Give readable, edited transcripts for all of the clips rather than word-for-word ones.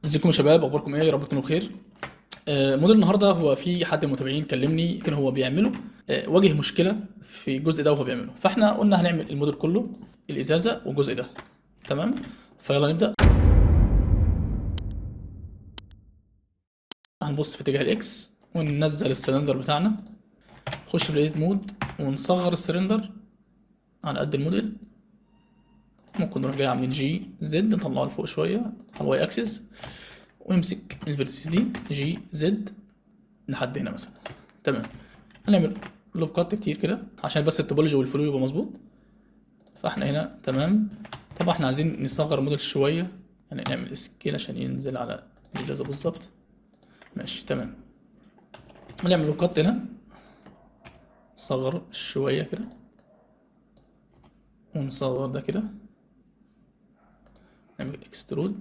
ازيكم يا شباب، اخباركم ايه؟ يا رب تكونوا بخير. موديل النهارده هو في حد من المتابعين كلمني كان هو بيعمله، واجه مشكلة في الجزء ده وهو بيعمله، فاحنا قلنا هنعمل الموديل كله، الازازه والجزء ده. تمام، فيلا نبدا. هنبص في اتجاه ال X وننزل السلندر بتاعنا، نخش في ال edit mode ونصغر السلندر على قد الموديل. ممكن نروح جاي عاملين G Z نطلعه لفوق شوية على ال Y axis، ونمسك ال vertices دي G Z لحد هنا مثلا. تمام، هنعمل loop cut كتير كده عشان بس ال topology وال flow يبقى مظبوط. فاحنا هنا تمام. طبعا احنا عايزين نصغر الموديل شوية، يعني نعمل scale عشان ينزل على الازازه بالظبط. ماشي تمام، هنعمل loop cut هنا، نصغر شوية كده ونصغر ده كده، نعمل extrude.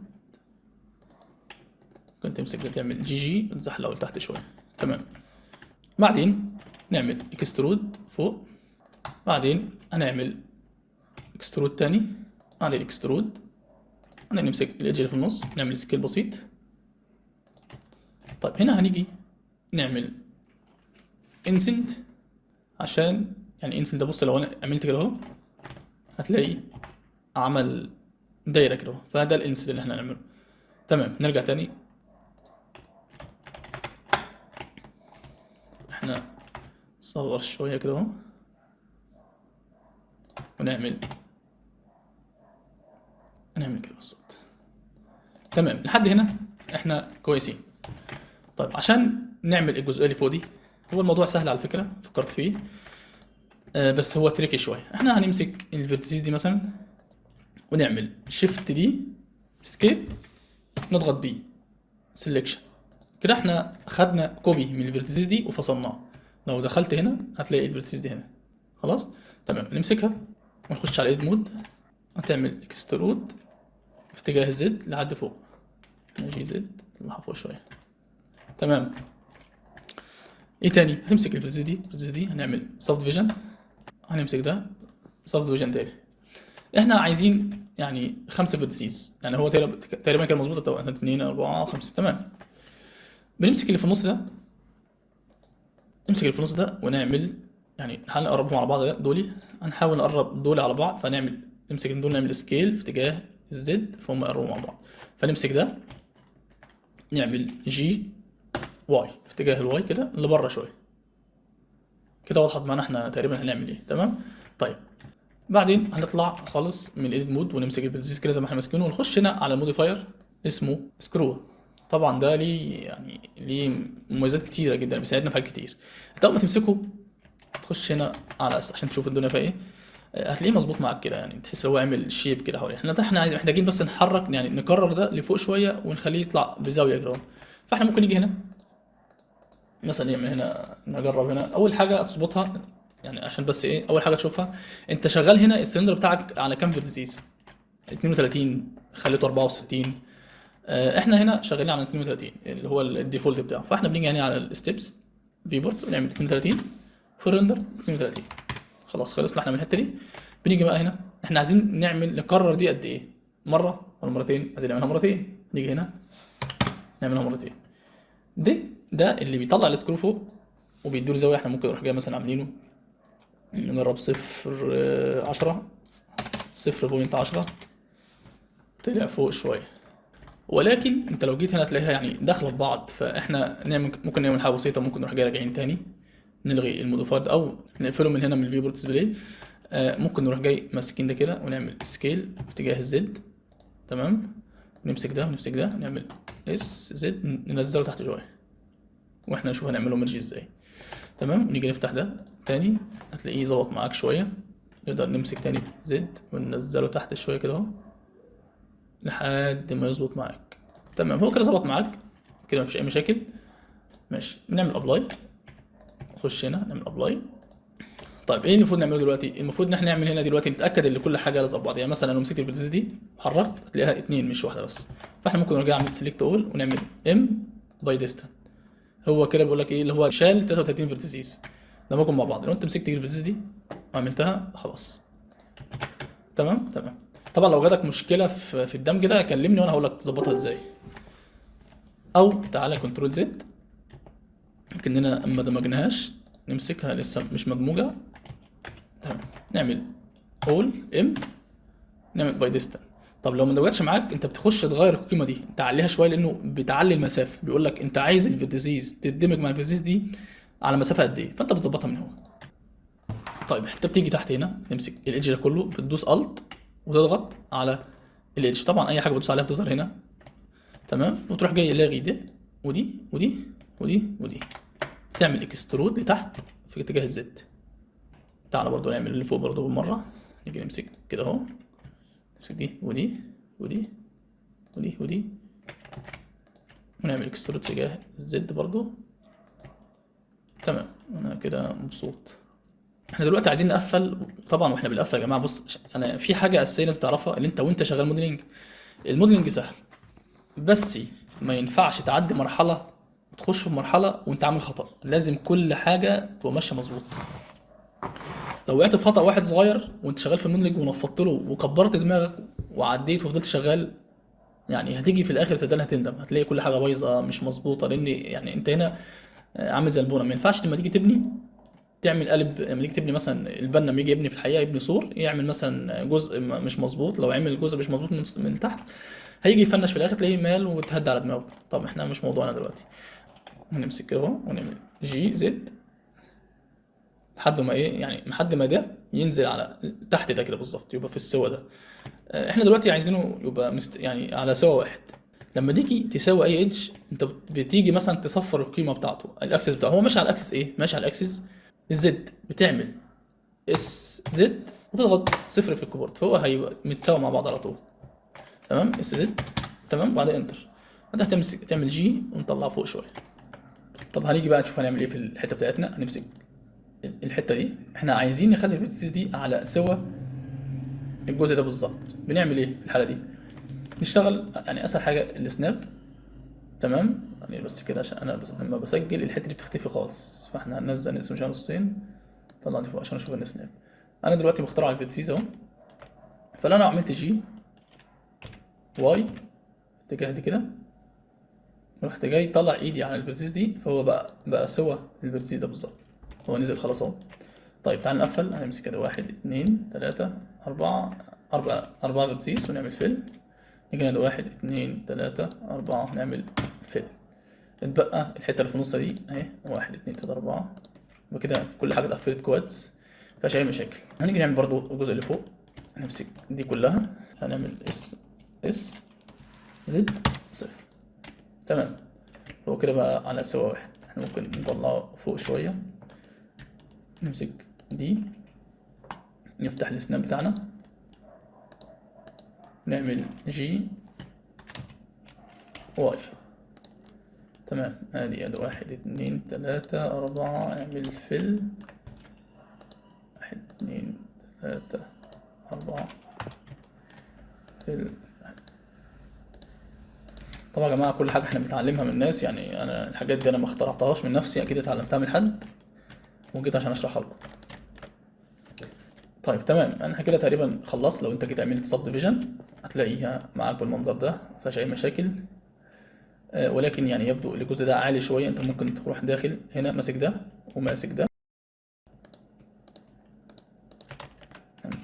ممكن تمسك ده تعمل G G وتزحلقه لتحت شوية. تمام، بعدين نعمل extrude فوق، بعدين هنعمل extrude تاني، بعدين extrude، بعدين نمسك ال edge اللي في النص نعمل scale بسيط. طيب هنا هنيجي نعمل inset، عشان يعني inset ده بص لو انا عملت كده اهو هتلاقي عمل دايرة كده اهو، فده ال inset اللي احنا هنعمله. تمام، نرجع تاني، احنا نصغر شوية كده اهو ونعمل كده بالظبط. تمام، لحد هنا احنا كويسين. طيب عشان نعمل الجزئية اللي فوق دي، هو الموضوع سهل على فكرة، فكرت فيه، بس هو tricky شوية. احنا هنمسك ال vertices دي مثلا ونعمل shift D escape، نضغط B selection كده، احنا خدنا copy من ال vertices دي وفصلناه. لو دخلت هنا هتلاقي ال vertices دي هنا. خلاص تمام، نمسكها ونخش على edit mode، هتعمل extrude في اتجاه Z لحد فوق، ماشي Z نطلعها فوق شوية. تمام، ايه تاني؟ هنمسك ال vertices دي، ال vertices دي هنعمل subdivision، هنمسك ده subdivision تاني. احنا عايزين يعني 5 vertices، يعني هو تقريبا كده مظبوط. طب 2 4 5. تمام، بنمسك اللي في النص ده، نمسك اللي في النص ده ونعمل يعني هنقربهم على بعض، دولي هنحاول نقرب دول على بعض، فنعمل نمسك دول نعمل scale في اتجاه ال Z فهم يقربوا مع بعض. فنمسك ده نعمل G Y في اتجاه ال Y كده لبره شوية كده، وضحت معانا احنا تقريبا هنعمل ايه. تمام، طيب بعدين هنطلع خالص من ال edit mode ونمسك ال vertices كده زي ما احنا ماسكينه، ونخش هنا على modifier اسمه screw. طبعا ده ليه يعني ليه مميزات كتيرة جدا، بيساعدنا في حاجات كتير. انت اول ما تمسكه تخش هنا على عشان تشوف الدنيا فيها ايه، هتلاقيه مظبوط معاك كده، يعني تحس هو عامل shape كده حواليه. احنا محتاجين بس نحرك، يعني نكرر ده لفوق شوية ونخليه يطلع بزاوية كده. فاحنا ممكن نيجي هنا مثلا نعمل هنا، نجرب هنا. اول حاجة تظبطها يعني عشان بس ايه، اول حاجة تشوفها انت شغال هنا السلندر بتاعك على كام vertices، 32 خليته 64. احنا هنا شغالين على 32 اللي هو ال default بتاعه. فاحنا بنيجي يعني على ال steps viewport ونعمل 32 في ال render 32. خلاص خلصنا احنا من الحتة دي. بنيجي بقى هنا احنا عايزين نكرر دي قد ايه، مرة ولا مرتين؟ عايزين نعملها مرتين، نيجي هنا نعملها مرتين. ده اللي بيطلع ال screw فوق وبيديله زاوية. احنا ممكن نروح جاي مثلا عاملينه نجرب صفر، عشرة، 0.10، طلع فوق شوية. ولكن انت لو جيت هنا هتلاقيها يعني داخله في بعض. فاحنا ممكن نعمل حاجة بسيطة، ممكن نروح جاي راجعين تاني نلغي ال modifier ده او نقفله من هنا من ال viewport display. ممكن نروح جاي ماسكين ده كده ونعمل scale في اتجاه ال Z. تمام، نمسك ده ونمسك ده نعمل S Z ننزله تحت شوية، واحنا نشوف هنعمله merge ازاي. تمام، ونيجي نفتح ده تاني هتلاقيه ظبط معاك شوية. نقدر نمسك تاني Z وننزله تحت شوية كده اهو لحد ما يظبط معاك. تمام، هو كده ظبط معاك كده مفيش اي مشاكل. ماشي، بنعمل apply، نخش هنا نعمل apply. طيب ايه المفروض نعمله دلوقتي؟ المفروض ان احنا نعمل هنا دلوقتي نتاكد ان كل حاجة لازقه في بعض. يعني مثلا لو مسكت ال vertices دي وحركت هتلاقيها 2 مش واحدة بس. فاحنا ممكن نرجع نعمل select all ونعمل M by distance. هو كده بيقول لك ايه اللي هو شال 33 vertices دمجهم مع بعض. لو انت مسكت ال vertices دي وعملتها خلاص. تمام تمام. طبعا لو جاتك مشكلة في الدمج ده كلمني وانا هقول لك تظبطها ازاي. او تعالى control Z، كأننا ما دمجناهاش، نمسكها لسه مش مدموجه. تمام، نعمل all M، نعمل by distance. طب لو ما دمجتش معاك، انت بتخش تغير القيمة دي، تعليها شويه، لانه بتعلي المسافه، بيقول لك انت عايز ال vertices تدمج مع ال vertices دي على مسافة قد ايه، فانت بتظبطها من هنا. طيب، انت بتيجي تحت هنا، تمسك ال edge ده كله، بتدوس alt وتضغط على ال edge. طبعا اي حاجة بتدوس عليها بتظهر هنا. تمام، وتروح جاي لاغي دي ودي ودي ودي ودي، تعمل extrude لتحت في اتجاه ال Z. تعالى برضو نعمل اللي فوق برضو بالمره. نيجي نمسك كده اهو، نمسك دي ودي ودي ودي ودي، ونعمل extrude اتجاه ال Z برضو. تمام، انا كده مبسوط. احنا دلوقتي عايزين نقفل. طبعا واحنا بنقفل يا جماعه، بص، انا في حاجة اساسية لازم تعرفها، اللي انت وانت شغال modeling، ال modeling سهل، بس ما ينفعش تعدي مرحلة وتخش في مرحلة وانت عامل خطا. لازم كل حاجة تبقى ماشية مظبوط. لو وقعت في خطا واحد صغير وانت شغال في ال modeling ونفضت له وكبرت دماغك وعديت وفضلت شغال، يعني هتيجي في الاخر صدقني هتندم، هتلاقي كل حاجة بايظة مش مظبوطه، لان يعني انت هنا عامل زي البونه. ما ينفعش لما تيجي تبني تعمل قالب، لما تيجي تبني مثلا، البنا لما يجي يبني في الحقيقه، يبني سور، يعمل مثلا جزء مش مظبوط. لو عمل جزء مش مظبوط من تحت، هيجي يفنش في الاخر تلاقيه مال وتهدى على دماغه. طب احنا مش موضوعنا دلوقتي. هنمسك كده اهو ونعمل G Z لحد ما ايه؟ يعني لحد ما ده ينزل على تحت ده كده بالظبط، يبقى في السوا ده. احنا دلوقتي عايزينه يبقى يعني على سوا واحد. لما تيجي تساوي اي edge، انت بتيجي مثلا تصفر القيمة بتاعته، ال axis بتاعه. هو ماشي على ال axis ايه؟ ماشي على ال axis ال Z. بتعمل S Z وتضغط صفر في ال keyboard، فهو هيبقى متساوي مع بعض على طول. تمام، S Z، تمام، وبعدين enter. بعدها تمسك تعمل G ونطلعه فوق شويه. طب هنيجي بقى نشوف هنعمل ايه في الحتة بتاعتنا. هنمسك الحتة دي، احنا عايزين نخلي ال vertices دي على سوا الجزء ده بالظبط. بنعمل ايه في الحالة دي؟ نشتغل يعني اسهل حاجة ال snap. تمام، يعني بس كده عشان انا بس لما بسجل الحتة دي بتختفي خالص، فاحنا هننزل نقسم شوية نصين، طلع دي فوق عشان اشوف ال snap. انا دلوقتي بختار على ال vertices اهو، فلو انا عملت G Y اتجاه دي كده، رحت جاي طلع ايدي على ال vertices دي، فهو بقى سوا ال vertices ده بالظبط، هو نزل خلاص اهو. طيب، تعال نقفل. هنمسك كده واحد، اتنين، تلاتة، أربعة، أربعة، أربعة vertices ونعمل fill. نيجي هنا واحد، اتنين، تلاتة، أربعة، نعمل fill. اتبقى الحتة اللي في النص دي اهي، واحد، اتنين، تلاتة، أربعة. وكده كل حاجة اتقفلت quads، مفيهاش أي مشاكل. هنيجي نعمل برضو الجزء اللي فوق. هنمسك دي كلها، هنعمل S S Z صفر. تمام، هو كده بقى على سوا واحد. احنا ممكن نطلعه فوق شوية. نمسك دي، نفتح ال snap بتاعنا، نعمل G Y. تمام، ادي واحد، اتنين، تلاتة، أربعة، اعمل fill. واحد، اتنين، تلاتة، أربعة، fill. طبعا يا جماعة كل حاجة احنا بنتعلمها من الناس، يعني أنا الحاجات دي أنا ما اخترعتهاش من نفسي، أكيد اتعلمتها من حد وجيت عشان أشرحها لكم. طيب تمام، انا كده تقريبا خلصت. لو انت جيت عملت subdivision هتلاقيها معاك بالمنظر ده، مفيهاش اي مشاكل. ولكن يعني يبدو الجزء ده عالي شويه. انت ممكن تروح داخل هنا ماسك ده وماسك ده،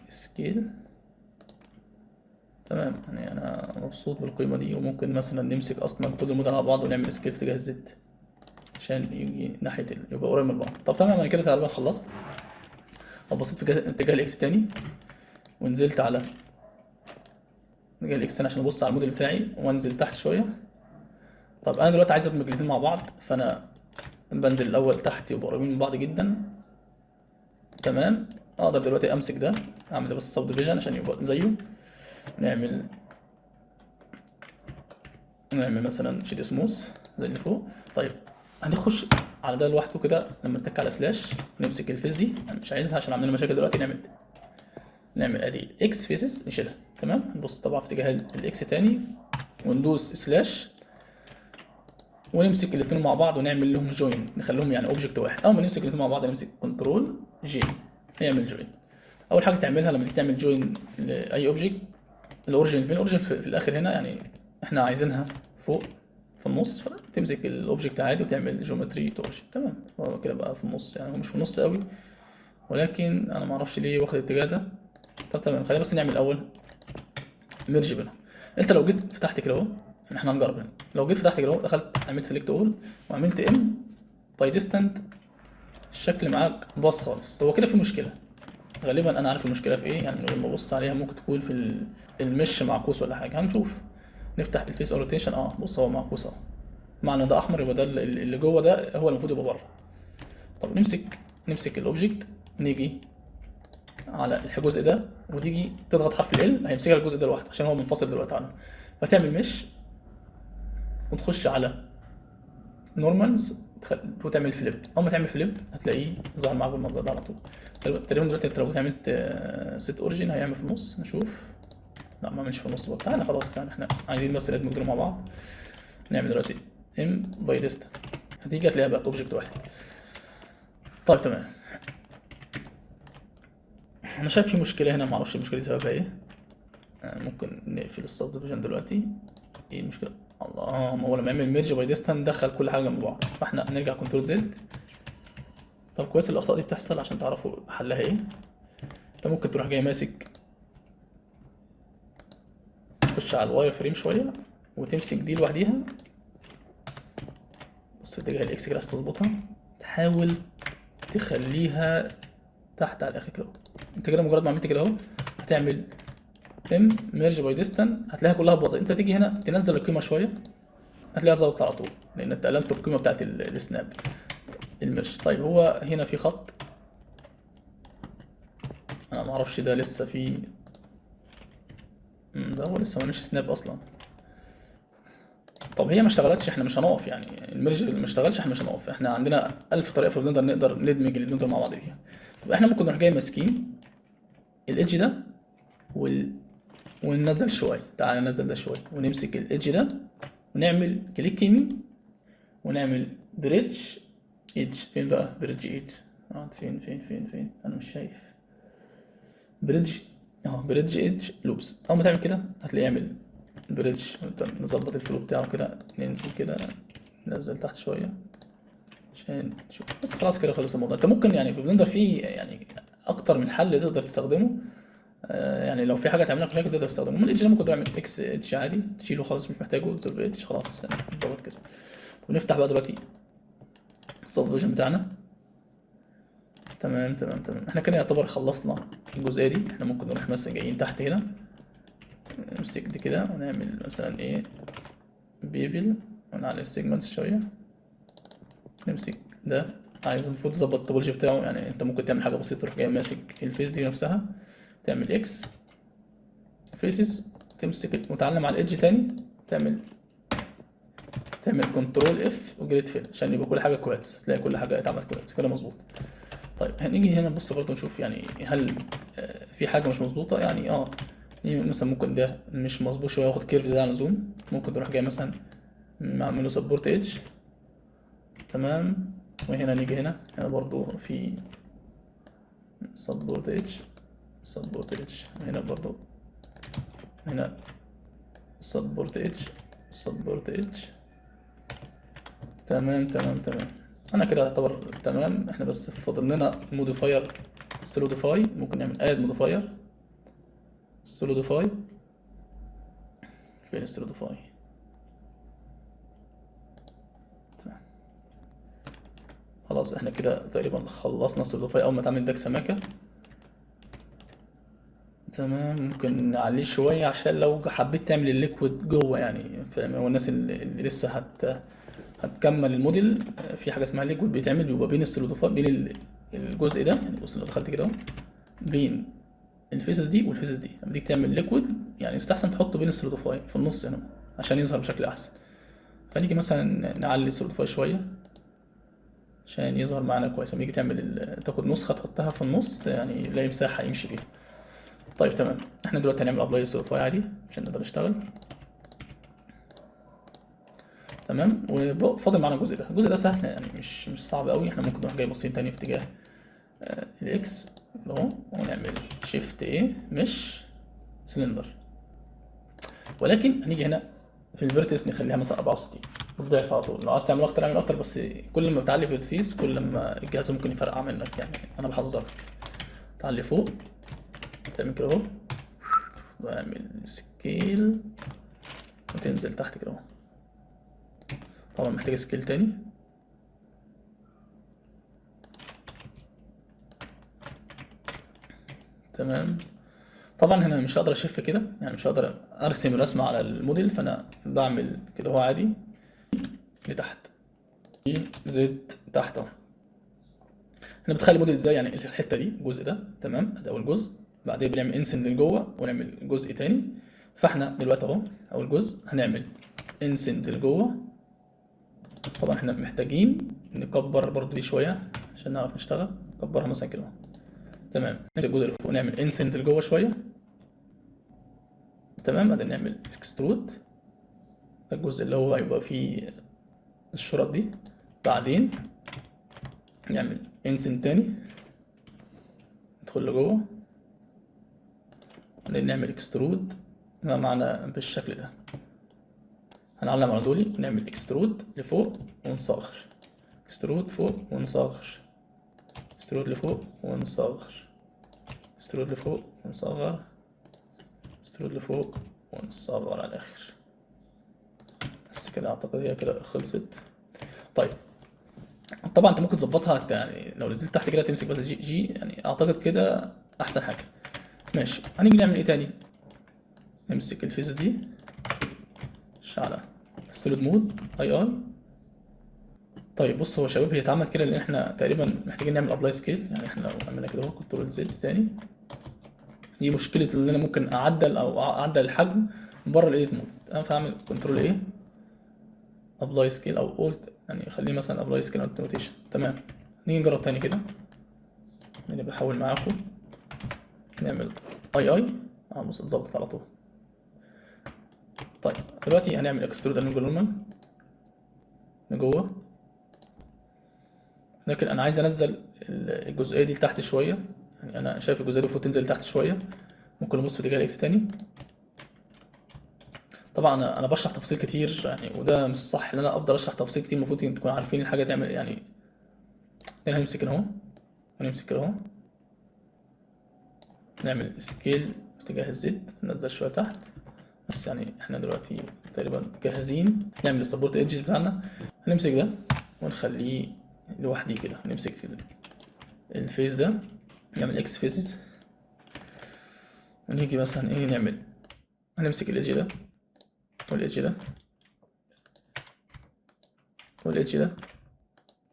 scale. تمام، يعني انا مبسوط بالقيمة دي. وممكن مثلا نمسك اصلا كل الموديل على بعض ونعمل scale في اتجاه ال Z عشان يجي ناحية يبقى قريب من بعض. طب تمام، انا كده تقريبا خلصت. لو بصيت في اتجاه ال X تاني ونزلت على اتجاه ال X تاني عشان ابص على الموديل بتاعي وانزل تحت شويه. طب انا دلوقتي عايز ادمج الاتنين مع بعض، فانا بنزل الاول تحت يبقوا قريبين من بعض جدا. تمام، اقدر دلوقتي امسك ده، اعمل ده بس subdivision عشان يبقى زيه. نعمل مثلا shade smooth زي اللي فوق. طيب، هنخش على ده لوحده كده، لما نتك على slash نمسك ال face دي، انا مش عايزها عشان عاملين مشاكل دلوقتي. نعمل ادي X faces نشيلها. تمام، نبص طبعا في اتجاه ال X تاني وندوس slash ونمسك الاثنين مع بعض ونعمل لهم join، نخليهم يعني object واحد. اول ما نمسك الاثنين مع بعض نمسك control J نعمل join. اول حاجة تعملها لما تيجي تعمل join لاي object، ال origin فين؟ ال origin في الاخر هنا، يعني احنا عايزينها فوق. في النص، فتمسك ال object عادي وتعمل geometry to origin. تمام، هو كده بقى في النص، يعني هو مش في النص قوي، ولكن انا معرفش ليه واخد الاتجاه ده. طب تمام، خلينا بس نعمل الاول merge بينهم. انت لو جيت فتحت كده اهو، احنا هنجرب هنا. لو جيت فتحت كده اهو، دخلت عملت select all وعملت M by distance، الشكل معاك باظ خالص. هو كده في مشكلة غالبا، انا عارف المشكلة في ايه، يعني من غير ما ابص عليها، ممكن تكون في ال mesh معكوس ولا حاجه. هنشوف، نفتح ال face orientation. بص، هو معكوس اهو، معنى ده احمر، يبقى ده اللي جوه ده هو المفروض يبقى بره. طب نمسك ال object، نيجي على الجزء ده وتيجي تضغط حرف L، هيمسك لك الجزء ده لوحده عشان هو منفصل دلوقتي عنه. فتعمل mesh وتخش على normals وتعمل flip. اول ما تعمل flip هتلاقيه ظهر معاك بالمنظر ده على طول. تقريبا دلوقتي انت لو جيت عملت set origin هيعمل في النص. نشوف. لا، ما عملش في النص برضه. تعالى خلاص، يعني احنا عايزين بس ندمج دول مع بعض. نعمل دلوقتي M by distance، هتيجي هتلاقيها بقت object واحد. طيب تمام، انا شايف في مشكلة هنا، معرفش المشكلة دي سببها ايه. ممكن نقفل ال subdivision دلوقتي. ايه المشكله؟ الله، ما هو لما يعمل merge by distance دخل كل حاجة جنب بعض، فاحنا نرجع control Z. طب كويس، الاخطاء دي بتحصل عشان تعرفوا حلها ايه. انت ممكن تروح جاي ماسك، تخش على ال wireframe شوية وتمسك دي لوحديها، بص اتجاه ال X كده عشان تظبطها، تحاول تخليها تحت على الاخر كده. انت كده مجرد ما عملت كده اهو، هتعمل M merge by distance، هتلاقيها كلها باظت. انت تيجي هنا تنزل القيمة شويه، هتلاقيها اتظبطت على طول، لان انت قللت القيمة بتاعت ال snap ال merge. طيب، هو هنا في خط، انا ما اعرفش ده لسه في ده هو لسه ما عملش snap اصلا. طب هي ما اشتغلتش، احنا مش هنقف، يعني ال merge اللي ما اشتغلش احنا مش هنقف، احنا عندنا ألف طريقه في Blender نقدر ندمج الاتنين دول مع بعض فيها. طب احنا ممكن نروح جاي ماسكين ال edge ده وننزل شويه. تعالى ننزل ده شوية ونمسك ال edge ده ونعمل click يمين ونعمل bridge edge. فين بقى bridge edge؟ فين فين فين فين؟ انا مش شايف bridge اهو، bridge edge loops. اول ما تعمل كده هتلاقيه يعمل bridge. نظبط ال flow بتاعه كده، ننزل كده، ننزل تحت شوية عشان نشوف. بس خلاص، كده خلص الموضوع. انت ممكن يعني في Blender في يعني اكتر من حل تقدر تستخدمه، يعني لو في حاجة تعملها مشاكل تقدر تستخدمه. من ال edge ده ممكن تعمل X edge عادي، تشيله خالص، مش محتاجه، dissolve edge، خلاص ظبط كده. طب نفتح بقى دلوقتي ال subdivision بتاعنا. تمام، احنا كده يعتبر خلصنا الجزئية دي. احنا ممكن نروح مثلا جايين تحت هنا، نمسك دي كده ونعمل مثلا ايه؟ bevel ونعلي ال segments شويه. نمسك ده، عايز المفروض تظبط ال topology بتاعه، يعني انت ممكن تعمل حاجة بسيطه، تروح جاي ماسك ال face دي نفسها، تعمل X faces، تمسك وتعلم على ال edge تاني، تعمل control F و grid fill عشان يبقى كل حاجة quads، تلاقي كل حاجة اتعملت quads كده مظبوط. طيب، هنيجي هنا نبص برضه نشوف يعني هل في حاجة مش مظبوطه. يعني مثلا ممكن ده مش مظبوط شويه، واخد curve زيادة عن اللزوم. ممكن تروح جاي مثلا نعمله support edge. تمام، وهنا نيجي هنا، هنا برضو في support edge، support edge، هنا برضو، هنا support edge، support edge. تمام، انا كده اعتبر تمام. احنا بس فاضل لنا modifier solidify. ممكن نعمل add modifier solidify. فين ال solidify؟ تمام، خلاص احنا كده تقريبا خلصنا ال solidify. اول ما تعمل داك سماكة. تمام، ممكن نعليه شوية عشان لو حبيت تعمل ال liquid جوه، يعني فاهم؟ هو الناس اللي لسه هتكمل الموديل، في حاجة اسمها liquid بيتعمل، بيبقى بين ال solidify، بين الجزء ده. يعني بص، لو دخلت كده اهو بين ال faces دي وال faces دي، لما تيجي تعمل liquid يعني يستحسن تحطه بين ال solidify في النص هنا عشان يظهر بشكل احسن. فنيجي مثلا نعلي ال solidify شوية عشان يظهر معانا كويس. لما يجي تعمل تاخد نسخة تحطها في النص، يعني يلاقي مساحة يمشي فيها. طيب تمام، احنا دلوقتي هنعمل apply solidify عادي عشان نقدر نشتغل. تمام، وفاضل معانا الجزء ده. الجزء ده سهل، يعني مش صعب قوي. احنا ممكن نروح جاي باصين تاني في اتجاه ال X اهو، ونعمل shift A mesh cylinder، ولكن هنيجي هنا في ال vertex نخليها مثلا 64، الضعف على طول. لو عايز تعمل اكتر اعمل اكتر، بس كل ما بتعلي vertices كل ما الجهاز ممكن يفرقع منك، يعني انا بحذرك. تعلي فوق، تعمل كده اهو، واعمل scale وتنزل تحت كده اهو. طبعا محتاج scale تاني. تمام. طبعا هنا مش هقدر اشف كده، يعني مش هقدر ارسم رسمة على الموديل، فانا بعمل كده اهو عادي لتحت، Z تحت اهو. احنا بتخلي الموديل ازاي؟ يعني الحتة دي الجزء ده، تمام، ده اول جزء، بعدين بنعمل insert لجوه ونعمل جزء تاني. فاحنا دلوقتي اهو اول جزء هنعمل insert لجوه. طبعا احنا محتاجين نكبر برضو دي شوية عشان نعرف نشتغل، نكبرها مثلا كده اهو. تمام. نمسك الجزء اللي فوق نعمل insert لجوه شوية. تمام. بعدين نعمل extrude الجزء اللي هو هيبقى فيه الشرط دي، بعدين نعمل insert تاني، ندخل لجوه، بعدين نعمل extrude ما معنى بالشكل ده. هنعلم على دولي ونعمل extrude لفوق ونصغر، extrude فوق ونصغر، extrude لفوق ونصغر، extrude لفوق ونصغر، extrude لفوق ونصغر على الاخر. بس كده اعتقد هي كده خلصت. طيب طبعا انت ممكن تظبطها، يعني لو نزلت تحت كده تمسك بس G G، يعني اعتقد كده احسن حاجة. ماشي. هنيجي نعمل ايه تاني؟ نمسك ال face دي على solid mode II. طيب بص هو يا شباب هي اتعملت كده لان احنا تقريبا محتاجين نعمل apply scale، يعني احنا لو عملنا كده اهو control Z تاني، دي مشكلة ان انا ممكن اعدل او اعدل الحجم بره ال edit mode. انا فاعمل control A apply scale او alt، يعني خليه مثلا apply scale او rotation. تمام. نيجي نجرب تاني كده، انا بحاول معاكم نعمل II، بص اتظبطت على طول. طيب دلوقتي هنعمل extrude along normal لجوه، لكن انا عايز انزل الجزئية دي لتحت شوية، يعني انا شايف الجزئية دي المفروض تنزل لتحت شوية. ممكن نبص في اتجاه ال X تاني. طبعا انا بشرح تفاصيل كتير يعني، وده مش صح ان انا افضل اشرح تفاصيل كتير، المفروض تكونوا عارفين الحاجة تعمل يعني. هنا هنمسك كده اهو، ونمسك كده اهو، نعمل scale في اتجاه ال Z، ننزل شوية تحت بس. يعني احنا دلوقتي تقريبا جاهزين نعمل ال support edges بتاعنا. هنمسك ده ونخليه لوحدي كده، نمسك ال face ده نعمل X faces، ونيجي مثلا ايه نعمل، هنمسك ال edge ده وال edge ده وال edge ده،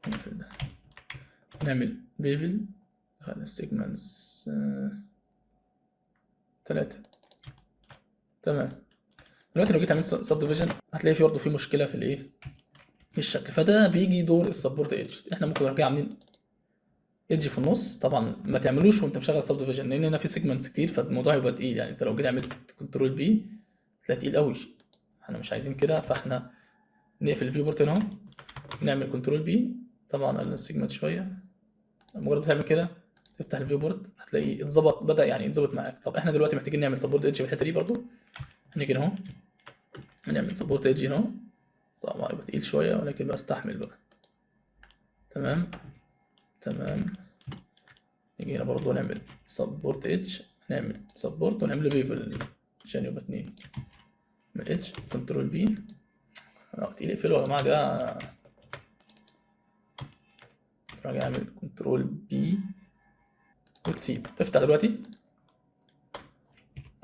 نقفل ده، نعمل bevel، خلي ال segments 3. تمام. دلوقتي لو جيت عملت subdivision هتلاقي في برضه في مشكلة في الايه، في الشكل، فده بيجي دور ال support edge. احنا ممكن نرجع عاملين edge في النص، طبعا ما تعملوش وانت مشغل subdivision لان هنا في segments كتير فالموضوع هيبقى تقيل. يعني انت لو جيت عملت control B تلاقي تقيل قوي، احنا مش عايزين كده، فاحنا نقفل ال viewport هنا اهو، نعمل control B، طبعا قلنا ال segment شوية. مجرد ما تعمل كده تفتح ال viewport هتلاقيه اتظبط، بدا يعني يتظبط معاك. طب احنا دلوقتي محتاجين نعمل support edge في الحتة دي برضو، هنيجي هنا اهو نعمل support edge هنا اهو، طبعا هيبقى تقيل شوية ولكن بقى استحمل بقى. تمام تمام. نيجي هنا برضو نعمل support edge، نعمل support ونعمل bevel عشان يبقى 2 من edge، control B. تقيل، اقفله يا جماعة ده. راجع اعمل control B وتسيب، افتح دلوقتي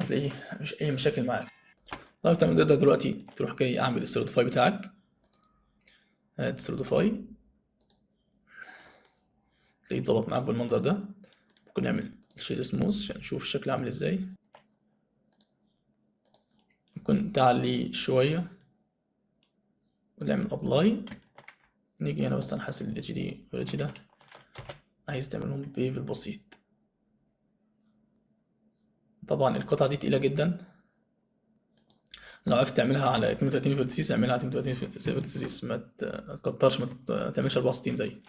هتلاقيه مفيش اي مشاكل معاك. طيب تمام. تقدر دلوقتي تروح جاي اعمل ال solidify بتاعك، هات solidify، تلاقيه اتظبط معاك بالمنظر ده. ممكن نعمل shade smooth عشان نشوف الشكل عامل ازاي، ممكن تعلي شوية ونعمل apply. نيجي هنا بس انا حاسس ال edge دي وال edge ده عايز تعملهم bevel بسيط. طبعا القطعة دي تقيلة جدا، لو عرفت تعملها على 32 vertices اعملها على 32 vertices، ما تكترش، ما تعملش 64 زي.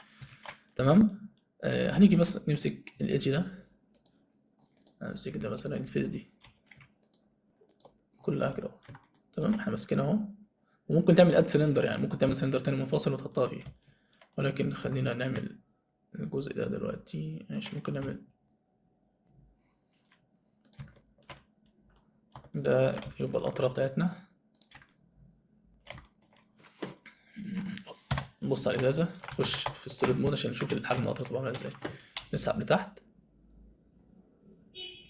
تمام. هنيجي بس نمسك ال edge ده، نمسك ده مثلا ال face دي كلها كده اهو. تمام، احنا ماسكينها اهو. وممكن تعمل add cylinder، يعني ممكن تعمل سلندر تاني منفصل وتحطها فيه، ولكن خلينا نعمل الجزء ده دلوقتي. ماشي، ممكن نعمل ده يبقى القطرة بتاعتنا. نبص على الإزازة، نخش في ال solid mode عشان نشوف الحجم القطرة تبقى عاملة ازاي. نسحب لتحت،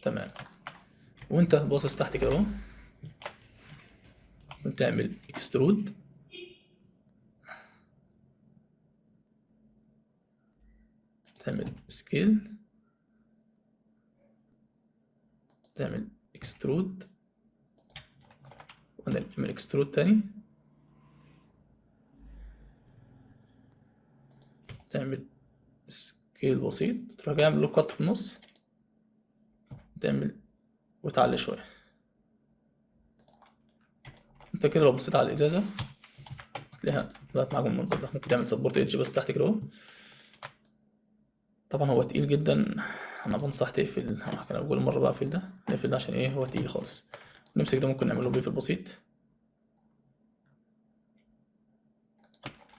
تمام. وانت باصص تحت كده اهو، وتعمل extrude، تعمل scale، تعمل extrude، ونعمل extrude تاني، تعمل scale بسيط، تروح جاي عامل له cut في النص، تعمل وتعلي شوية. انت كده لو بصيت على الازازة هتلاقيها بقت معاك بالمنظر ده. ممكن تعمل support edge بس تحت كده اهو. طبعا هو تقيل جدا، انا بنصح تقفل، انا كل مرة بقفل ده، نقفل ده عشان ايه، هو تقيل خالص. نمسك ده ممكن نعمله bevel بسيط،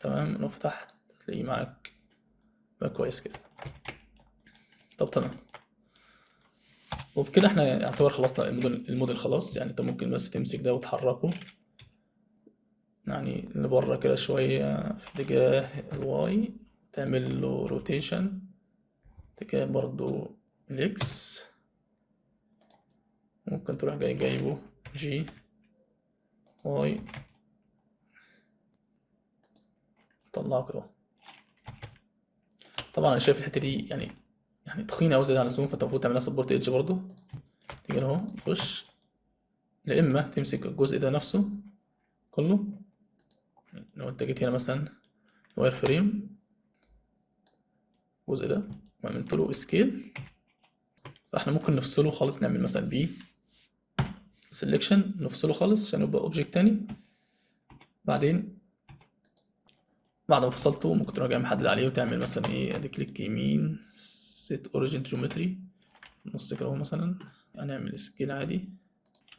تمام. لو فتحت هتلاقيه معاك بقى كويس كده. طب تمام، وبكده احنا يعتبر خلصنا الموديل خلاص. يعني انت ممكن بس تمسك ده وتحركه يعني لبره كده شوية في اتجاه ال Y، تعمل له rotation اتجاه برضو ال X، ممكن تروح جاي جايبه G Y، طلعه كده. طبعا انا شايف الحتة دي يعني تخينة أوي زيادة عن اللزوم، فانت المفروض تعملها support edge برضو. تيجي اهو تخش، يا اما تمسك الجزء ده نفسه كله، لو انت جيت هنا مثلا wireframe الجزء ده وعملت له scale، فاحنا ممكن نفصله خالص، نعمل مثلا P selection نفصله خالص عشان يبقى object تاني. بعدين بعد ما فصلته ممكن تروح جاي محدد عليه وتعمل مثلا ايه، ادي click يمين set origin geometry نص كده اهو مثلا، هنعمل scale عادي،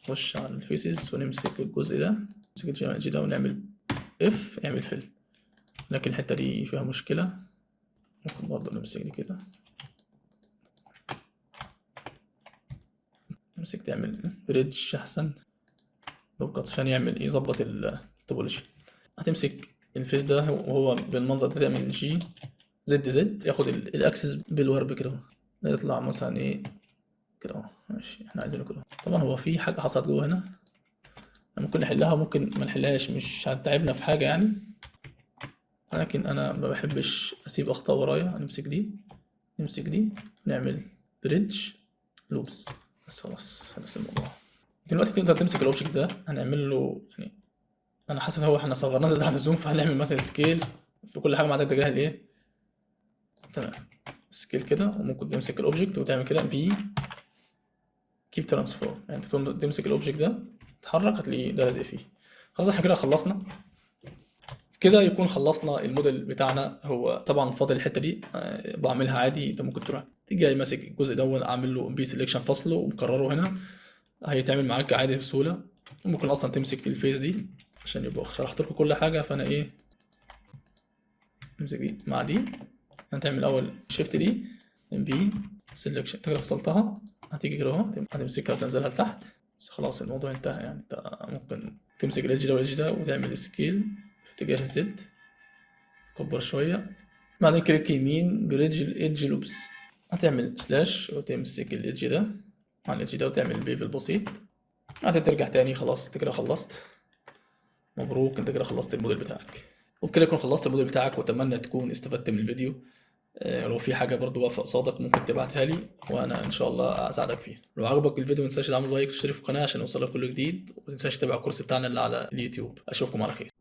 نخش على ال faces ونمسك الجزء ده، نمسك ال G ده ونعمل F، نعمل fill. لكن الحتة دي فيها مشكلة، ممكن برضه نمسك دي كده، نمسك تعمل bridge احسن loop cut عشان يعمل يظبط ال topology. هتمسك ال face ده وهو بالمنظر ده، تعمل G Z Z، ياخد ال axis بال warp كده اهو، يطلع مثلا ايه كده اهو. ماشي، احنا عايزينه كده. طبعا هو في حاجة حصلت جوه هنا ممكن نحلها ممكن ما نحلهاش، مش هتعبنا في حاجة يعني، ولكن انا ما بحبش اسيب اخطاء ورايا. نمسك دي، نمسك دي، نعمل bridge loops بس، خلاص خلص الموضوع. دلوقتي تقدر تمسك ال object ده، هنعمل له يعني انا حاسس ان هو احنا صغرناه زيادة عن اللزوم، فهنعمل مثلا scale في كل حاجة ما عدا اتجاه الايه، تمام، scale كده. وممكن تمسك ال object وتعمل كده P keep transform، يعني انت تمسك ال object ده تتحرك هتلاقيه ده لازق فيه. خلاص احنا كده خلصنا، كده يكون خلصنا الموديل بتاعنا. هو طبعا فاضل الحتة دي، بعملها عادي. انت ممكن تروح تيجي ماسك الجزء ده اعمل له P selection فاصلة ومكرره هنا، هيتعمل معاك عادي بسهولة. وممكن اصلا تمسك ال face دي عشان يبقى شرحت لكم كل حاجة. فانا ايه، امسك دي مع دي، هتعمل اول shift D P selection، انت كده فصلتها، هتيجي كده اهو هتمسكها وتنزلها لتحت، بس خلاص الموضوع انتهى. يعني انت ممكن تمسك ال edge ده وال edge ده وتعمل scale في اتجاه ال Z، تكبر شوية، بعدين click يمين bridge ال edge loops، هتعمل slash وتمسك ال edge ده مع ال edge ده وتعمل bevel بسيط، بعدين ترجع تاني. خلاص انت كده خلصت، مبروك انت كده خلصت الموديل بتاعك. وبكده يكون خلصت الموديل بتاعك، واتمنى تكون استفدت من الفيديو. لو في حاجة برضو واقفة قصادك ممكن تبعتها لي وانا ان شاء الله اساعدك فيها. لو عجبك الفيديو ما تنساش تعمل like وتشترك في القناة عشان يوصلك كل جديد، وما تنساش تتابع الكورس بتاعنا اللي على اليوتيوب. اشوفكم على خير.